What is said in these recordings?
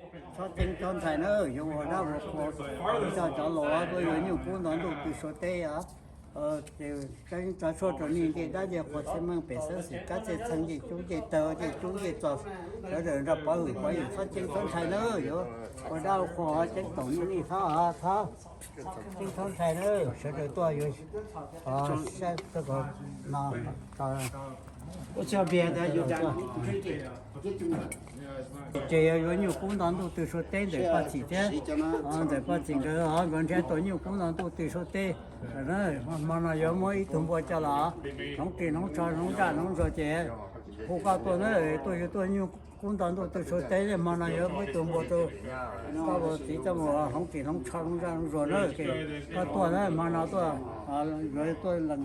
Txhob ceeb txhob ntshai na, yuav ua dab ua qhua, coj cov laus tuaj yuav nyuj kub ntov ntuj tw suav teb os. Ces tso tshuaj rau nej ncej dab ncej qhua xwb, meej pem xeeb xwm kab txej txheej ncej cub ncej tawg ncej cub ncej txos, sawv daws nrog pov hwm pov yawm txhob ceeb txhob ntshai na, yuav ua dab ua qhua ceeb toom nej nej txhob, txhob ceeb txhob ntshai na, sawv daws tuaj yuav saib no. Ces yuav yuav nyuj kub ntov ntuj tw suav teb ntawm Paj Txhim thiab, ntawm Paj Txhim nkawd, nkawd nrhiav tau nyuj kub ntov ntuj tw suav teb. Hmo no yuav muab ib tug npua coj los, hloov ris hloov tsho hloov ntsaj hloov zuag ces hu koj tuaj na, tuaj yuav tuaj nyuj kub ntov ntuj tw suav teb, hmo no yuav muab ib tug npua rau koj ua txiv coj mus hloov ris hloov tsho hloov ntsaj hloov zuag na, ces koj tuaj na, hmo no tuaj, yuav tuaj lees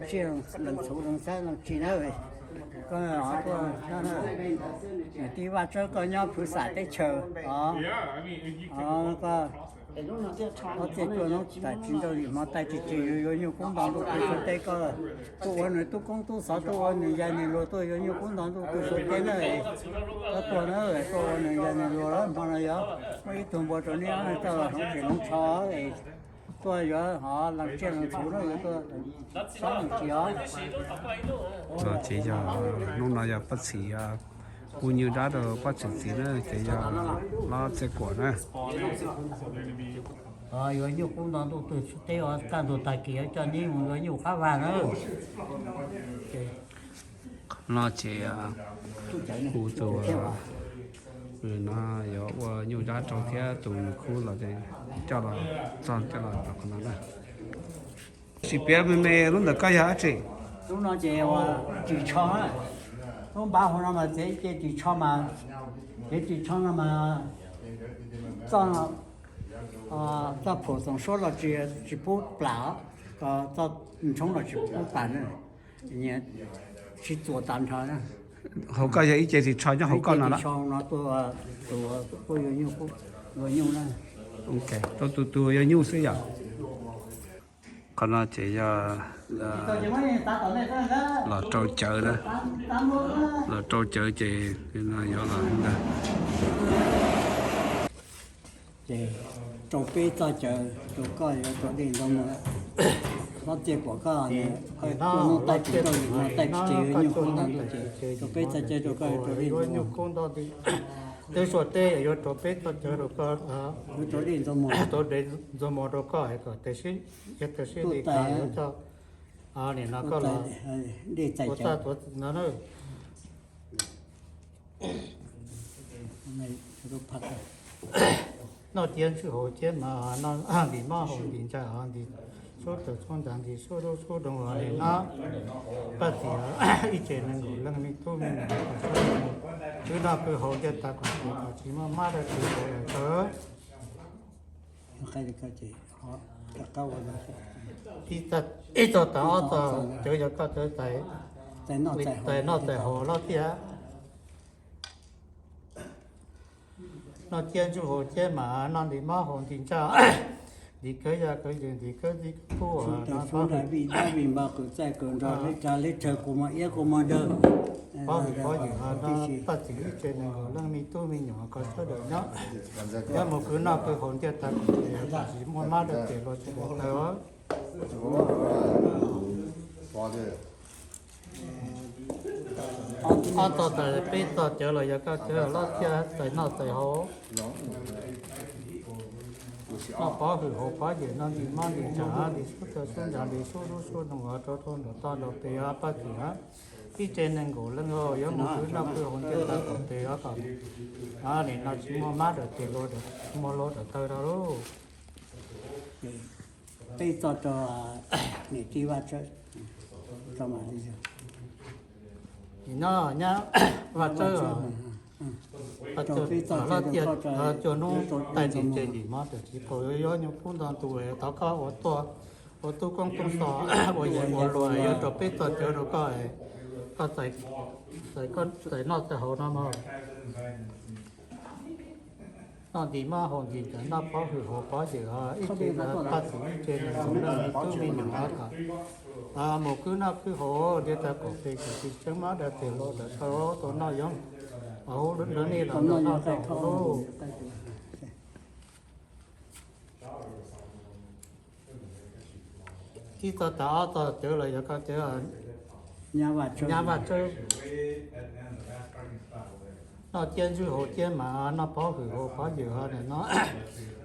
sij lees txhuv lees xab lees tsi na, koj tuaj, niam tij Vaj Tsawb koj nyob Phwv Xam teb chaws os, koj txiaj tuaj noob tais tsis nrauj li hmo tais tsis tseg yuav yuav nyuj kub ntov ntuj tw suav teb, koj tuaj ua nws tub koob tub xov, tuaj ua nws yaj nws luag, tuaj yuav nyuj kub ntov ntuj tw suav teb na, koj tuaj na, tuaj ua nws yaj nws luag los hmo no yuav muab ib tug npua rau neb ob leeg coj los hloov ris hloov tsho, tuaj yuav hov lees sij lees txhuv na, yuav tuaj sab lees tsi os. Ces yog hnub no yog Paj Txhim hu nyuj dab rau Paj Txhim txiv na, ces yog Lob Txhiaj Kuam na. Yuav nyuj kub ntov ntuj tw suav teb, kaj ntug tag kis yuav coj neb mus yuav nyuj qab vag na. No ces hu tus no yuav ua nyuj dab rau thiab tus nws khub los coj los txog coj los tom qhov no na. Sim piav me me, lub ntawm koj yog dab tsi? Lub no ces ris tsho, lub npav hauv no mas txiav ib ce ris tsho mas, ces ris tsho no mas txoj, txoj phuam xoom suab los tsis pub plam, txoj ntshoob los tsis pub plam na, sib txuas tag nrho na. Hauv koj yog ib ce ris tsho nyob hauv koj no los? Tus, tus yuav nyuj, rau tus, tus yuav nyuj xwb yom. Qhov no ces yog los rau cawv na, los rau cawv ces yuav los ntag. Ces rau peb txoj cawv rau koj yuav rau dej ntxoov muag, Lob Txhiaj Kuam koj, tua noj taij tsis tau, tua noj taij tsis ces yuav nyuj kub ntov ntuj ces rau peb txoj cawv rau koj yuav rau dej ntxoov muag. Teb suav teb yuav rau peb txoj cawv rau koj, yuav rau dej ntxoov muag, rau dej ntxoov muag rau koj kom tes sib, tes sib li koj yuav coj, nim no koj los dej txais cawv no na. Noj ciab ntswj haus ciab mas, ntim mab haus ntim ntsa, ntim sub tawm sub ntsa, ntim sub dub sub doog, nim no Paj Txhim ib tsev nees nkaum leej me tub me nyuam, kwv noj kwv haus ntiaj tag kom tsis muaj mab dab tsi los tau. Ib txog tas ob txog cawv yog koj cawv txais noj txais haus los tiag. Noj ciab ntswj haus ciab mas, noj ntim mab haus ntim ntsa, ntim kawg yaj kawg yws, ntim kawg txij kawg kub, sub tawm sub ntsa, vij dab vij npab, kawm txaij kawm nrog, leb tsawg leb tsawg, kua muag iab kua muag nrag, pob hwm pob yws, Paj Txhim ib tsev nees nkaum leej me tub me nyuam kom sawv daws nyob, nyob mus kwv noj kwv haus ntiaj tag, kom tsis muaj mab dab tsi los tsis tau. Ob txog tas peb txog cawv los yog koj cawv, los tias txais noj txais haus, noj pob hwm haus pob yws, noj ntim mab ntim ntsa, ntim sub tawm sub ntsa, ntim sub dub sub doog, rau rau nraum toj nraum pes, Paj Txhim ib tsev nees nkaum leej yuav mus kwv noj kwv haus ntiaj tag kom tes kom, nim no tsis muaj mab dab tsi los, tsis muaj hluas dab tsi tau rau lauj. Peb txoj rau niam tij Vaj Tsawb, nim no nyab Vaj Tsawb, Vaj Tsawb los tias cua hnub taij ntim ces ntim mab tawm tsis tau, yuav yuav nyuj kub nto ntu, thov koj ua tuaj ua tub koob tub xov, ua yawg ua luag, yuav rau peb txoj cawv rau koj, koj txais noj txais haus no mog. Noj ntim mab haus ntim ntsa, noj pob hwm haus pob yws, ib tsev Paj Txhim ib tsev nees nkaum leej me tub me nyuam kom mus kwv noj kwv haus ntiaj tag kom tes kom tsis tseeb mab dab tsi los tau noj yob. Ub, nej los no no tau. Ib txog tas ob txog cawv los yog koj cawv, nyab Vaj Tsawb, noj ciab ntswj haus ciab mas, noj pob hwm haus pob ywm ho nim no,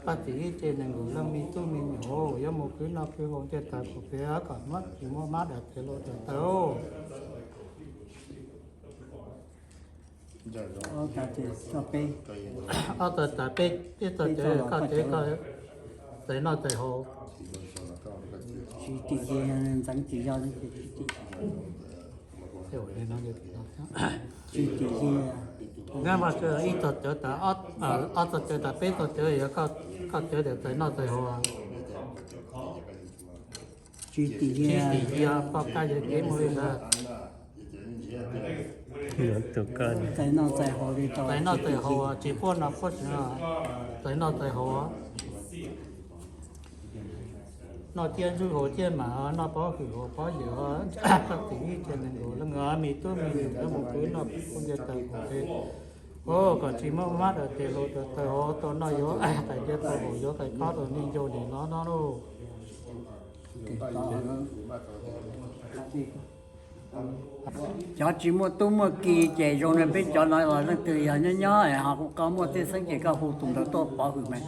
paj txim ib ce nees nkaum leej me tub me nyuam, yuav mus khwv noj khwv haus ntiaj tag kuv pem kom muab tsis muaj mab dam tes hluas dam taw. Ob txog tas peb, peb txog cawv koj cawv, koj txais noj txais haus. Nyab Vaj Tsawb, ib txog cawv tas, ob txog cawv tas peb txog cawv yog koj cawv tias txais noj txais haus. Tsis tim yog poj kab yog kev mus li ntawd. Txais noj txais haus, tsis phuaj no phuaj tsis no, txais noj txais haus. Noj ciab ntswj haus ciab mas, noj pob hwm haus pob ywm, paj txim ib ce nees nkaum leej me tub me nyuam yuav mus khwv noj khwv haus ntiaj tag kuv pem, kom tsis muaj mab dam tes hluas dam taw ho tau noj yuav tais ntiaj teb haus yuav tais khob rau nej ncauj nim no no lauj. Cov tsis muaj tub muaj ki ces zoo li peb cov no los leej twg yog nyob nyob ho kuj koj muaj tej xeeb ces koj hu tus ntawd tuaj pov hwm mas,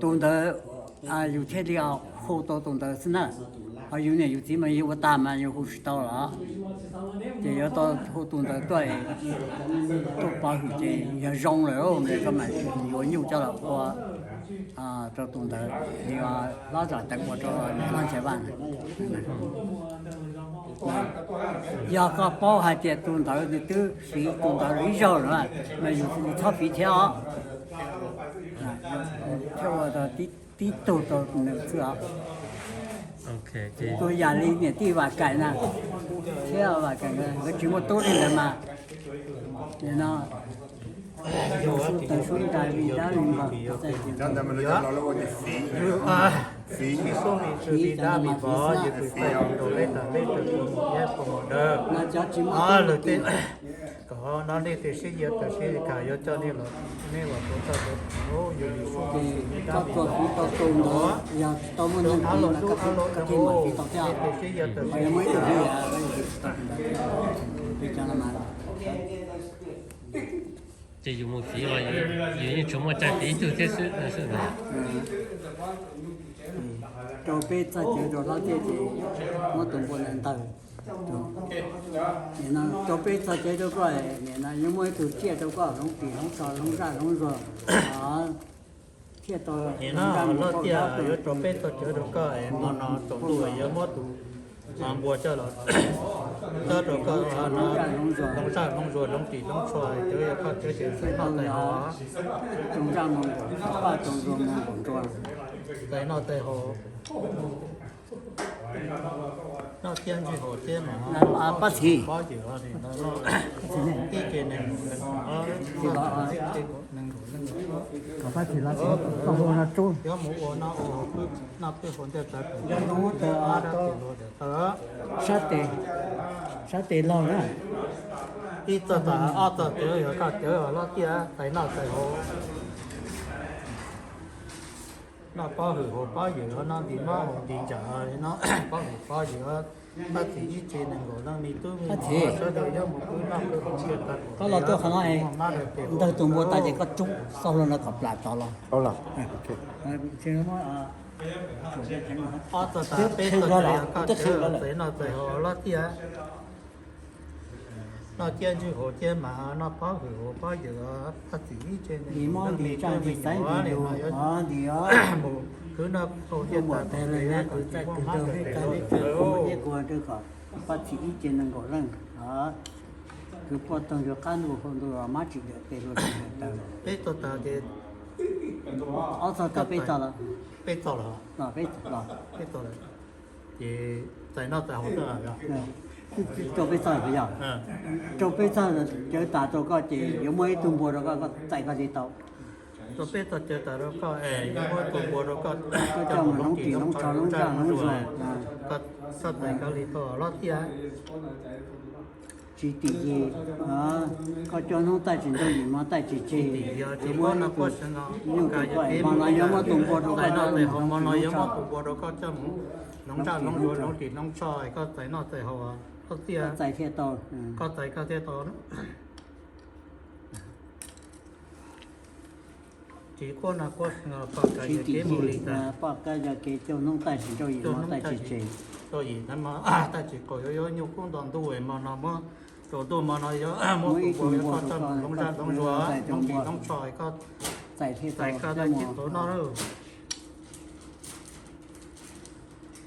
tus ntawd yus thiaj li hu tau tus ntawd xwb na. Ho yus niam yus txiv mas yus ua tag mas yus hu tsis tau los, ces yuav tau hu tus ntawd tuaj, tuaj pov hwm ces yog zoo lawm, koj mam yuav nyuj coj los ua rau tus ntawd, hlob zam teev ua rau niam hlob Nchaiv Vaj. Yog koj paub hais tias tus ntawd nws twb siv tus ntawd ib zaug lawm, mas yus txhob fiv thiab os. Thiaj ua tau tib tug rau nws xwb os. Tus yam li niam tij Vam Kaim na, thiab Vam Kaim nkawd tsis muaj tub li ntawd mas, nim no yus sub tawg sub nra li dab li npog, tsis sub li tsw li dab li npog, yus tus txaij rau peb tag peb tug mus thiab pog mus dawb. Lawv tej, kom no nej tej sib yav tawm sib tham yuav coj nej los, nej los rau txaj rau, yus yus sub li tsw li dab li npog, yog tsis tau muaj neeg tiv mas koj thiaj mam tiv tau thiab, ho yog muaj ib tug tiv, peb cov no mas ces yus mus tiv los yus yeej tsuas muaj tsaij tiv ib tug thiab xwb. Rau peb txoj cawv rau hlob thiab ces muab tus npua ntawd ntawg. Nim no rau peb txoj cawv rau koj, nim no yuav muaj ib tug tsiaj rau koj hloov ris hloov tsho hloov zaj hloov zog, thiaj tau hloov zaj mus rau hlob. Yuav rau peb txoj cawv rau koj, hmo no tsaus ntuj yuav muab tus npua coj los txawb rau koj, hloov zaj hloov zog hloov ris hloov tsho, cawv yog koj cawv ces txais noj txais haus. Rau zaj mus nkaum paj rau nruas mus nkaum nruas, txais noj txais haus. Noj ciab ntswj haus ciab mas, pab txhim, pob ywm, ib ce nees nkaum leej, nees nkaum leej, pab txhim los tau hu no rub, yuav mus ua noj ua haus, noj pwj haus ntiaj teb, yog nub tawg dab tsi luag dam taw. Sab tes, sab tes laug na. Ib txoj tas ob txoj cawv yog koj cawv os hlob tiag, txais noj txais haus. Noj pob hwm haus pob ywm, noj nti mob haus nti ntsam, noj pob hwm pob ywm, pab txhim ib ce nees nkaum leej me tub me nyuam sawv daws yuav mus pw noj pw haus ntiaj teb. Koj los tuaj qhov no es ntawg tus npua tas ces koj rub xauj hlo no kom plam tod los. Ob txoj tas peb txoj cawv yog koj cawv, txais noj txais haus hlob tiag. Noj ciab ntswj haus ciab mas, noj pob hwm haus pob ywm, pab txhim ib ce nees nkaum leej me tub me nyuam li no yuav mus khwv noj haus ntiaj teb, kom tsis muaj mab dam tes hluas dam taw. Pab txhim ib ce nees nkaum leej, kwv puaj toog zuag qab ntuj hauv ntuj los mab tsis dam tes hluas tsis dam taw. Peb txoj tas ces, ob txoj tas peb txoj lawm, peb txoj lawm, peb txoj lawm. Ces txais noj txais haus, rau peb txoj yog, rau peb txoj cawv tas rau koj ces yuav muaj ib tug npua rau koj, koj txais koj li tau. Rau peb txoj cawv tas rau koj es yuav muaj ib tug npua rau koj, koj coj mus hloov ris hloov tsho hloov zaj hloov zog, koj txais koj li tau hlob tiag. Tsis tim yig, koj coj hnub taij tsis nraug yim hmo taij tsis tseg. Tsis muab no koj, nyuj tus koj hmo no yuav muab tus npua rau koj, hmo no yuav muab tus npua rau koj coj mus hloov zaj hloov zua hloov ris hloov tsho, koj txais noj txais haus, koj txais thiaj tau, koj txais koj thiaj tau. Tsis quaj no quaj, pom kab yog kev mus li cas, pom kab yog kev coj hnub taij tsis nraug yim hmo taij tsis tseg. Nraug yim hmo taij tsis qaum yuav yuav nyuj kub nto ntuj hmo no muab, tsaus ntuj hmo no yuav muab tus npua yuav koj coj mus hloov zaj hloov zua hloov ris hloov tsho, koj txais thiaj tau noj.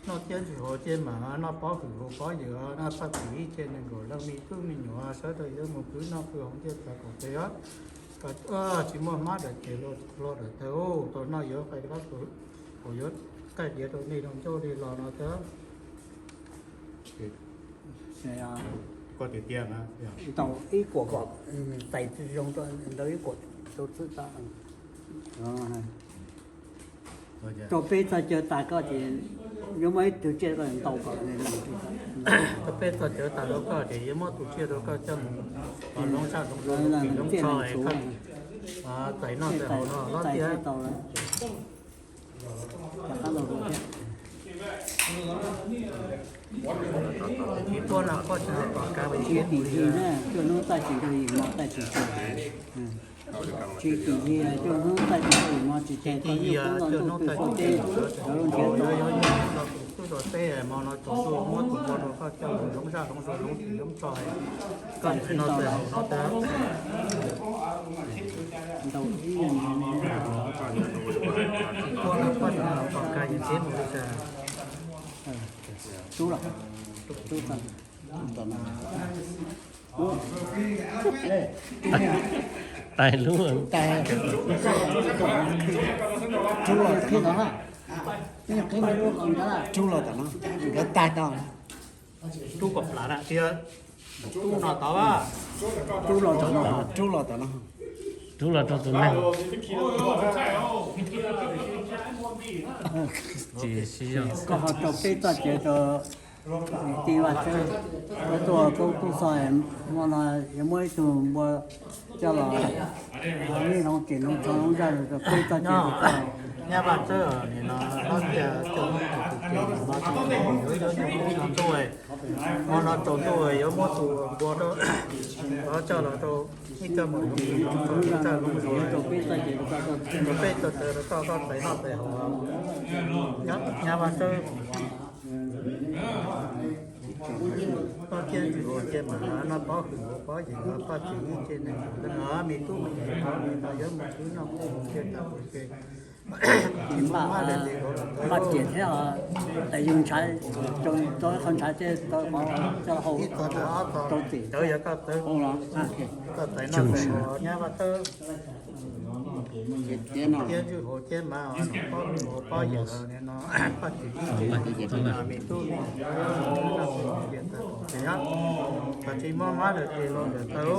Noj tiab ntsis haus tiab mas, noj pob hwm haus pob ywm, noj txhaj txim ib tse neeg nkaum leej me tub me nyuam sawv daws yuav mus khwv noj khwv haus ntiaj teb kom pem os. Tsis muaj hmab daws ces hlo daws taw, tau noj yuav qai dab tsi, yuav qaij diav rau nej rau ncauj li los no thiab. Ntaus ib kuam kom tais zoo rau ib kuam rau xwb. Rau peb txoj cawv tas koj ces yuav muab ib tug tsiaj koj ntaus kom, rau peb txoj cawv tas rau koj ces yuav muab tus tsiaj rau koj coj mus hloov zaj hloov zua hloov ris hloov tsho, koj txais noj txais haus no los thiab. Tsis quaj no quaj, tsis pom kab yog kev mus li cas, coj hnub taij tsis nraug yim hmo taij tsis tseg. Tsis tim yig, coj hnub taij tsis nraug yim hmo tsis tseg, tau nyuj kub nto ntuj pw pob teb, cov lub ntiav tau, tub rau teb hmo no tsaus ntuj muab tus npua rau koj coj mus hloov zaj hloov zua hloov ris hloov tsho, koj txais noj txais haus no thiab. Ntaus ib, tsis quaj no quaj, tsis pom kab yog kev mus li cas. Rub los, rub tau. Tais lub, rub los qhib tau, rub los tom no, nkawd tais tau. Rub kom plam na tias, rub no tau, rub los tom no, rub los tom no, rub los rau tus neeg. Koj ho rau peb txoj cawv rau niam tij Vaj Tsawb, koj tuaj koj kuj xoj hmo no yuav muab ib tug npua coj los hloov ris hloov tsho hloov zaj rau peb txoj cawv rau koj. Nyab Vaj Tsawb, nim no hlob tias coj tus tsiaj no yuav yuav nyuj kub nto ntuj, hmo no tsaus ntuj yuav muab tus npua rau, coj los rau, ib coj mus hloov ris hloov tsho hloov zaj hloov zua rau peb txoj cawv rau koj, koj txais noj txais haus. Nyab Vaj Tsawb, noj tiab ntsis haus tiab mas, noj pob hwm haus pob ywm, txhaj txim ib tse neeg nkaum leej me tub me nyuam no yuav mus khwv noj khwv haus ntiaj teb kom pem. Npaj riam thiab, tais yug ntshav, rau qhov ntshav thiab rau qhov coj hau rau txim. Txawv yog koj txawv, koj txais noj txais haus Nyab Vaj Tsawb. Tiab ntsis haus tiab mas, noj pob hwm haus pob ywm no, txhaj txim ib tse neeg nkaum leej me tub me nyuam, tsis muaj hmab daws ces hlo daws taw.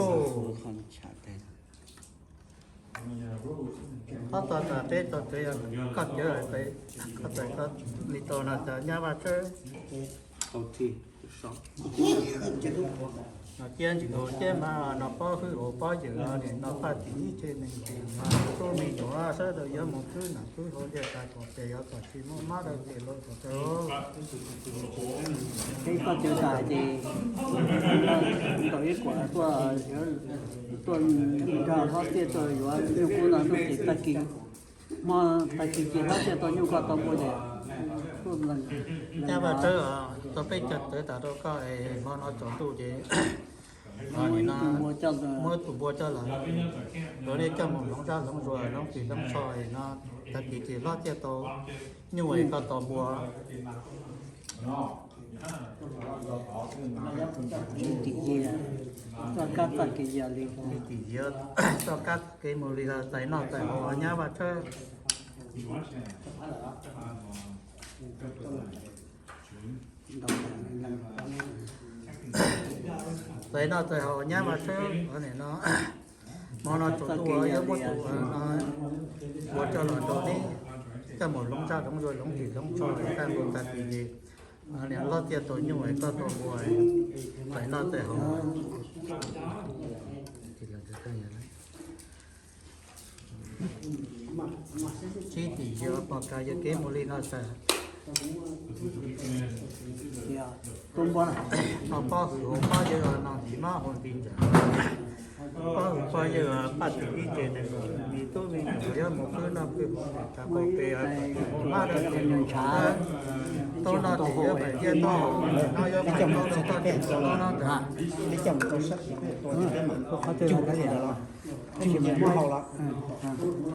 Ob txoj tas peb txoj cawv yog koj cawv, koj txais li tau no tas Nyab Vaj Tsawb. Noj tiab ntsis haus tiab mas, noj pob hwm haus pob ywm no, txhaj txim ib tse neeg nkaum leej me tub me nyuam sawv daws yuav mus khwv noj khwv haus ntiaj teb kom pem, yog kom tsis muaj hmab daws ces hlo daws taw. Peb txoj cawv tas ces ntaus ib kuam tuaj, tuaj nrog hlob tiaj tuaj yuav nyuj kub nto ntuj ces tag kis, hmo tag kis ces hlob tiaj tau nyuj koj tau npua ces Nyab Vaj Tsawb, tau peb cov cawv tas rau koj, hmo no tsaus ntuj ces muab tus npua coj los, rau nej coj mus hloov zaj hloov zua hloov ris hloov tsho no, tag kis ces hlob tiaj tau nyuj es koj tau npua. Tsis tim yig, txoj kab txoj kev yog li, tsis tim yig, txoj kab txoj kev mus li los txais noj txais haus Nyab Vaj Tsawb. Txais noj txais haus Nyab Vaj Tsawb, no hmo no tsaus ntuj yuav muab tus npua coj los rau nej coj mus hloov zaj hloov zua hloov ris hloov tsho, tag ntuj tag kis ces hlob tiaj tau nyuj es koj tau npua, txais noj txais haus. Tsib tim yog pom kas yog kev mus li no xwb. Ho pob hwm hauv pob yawg no tsis mob hauv nti ntawd. Pob hwm pob yawg paj tim ib ce ntawd, me tub me nyuam yuav mus pw noj pw haus tas pau pes, hmab rau tus nus ntshav, tau noj ces yuav pais thiab tau haus no yuav pais tau rau toj tim tau no ntag. Qhov twg los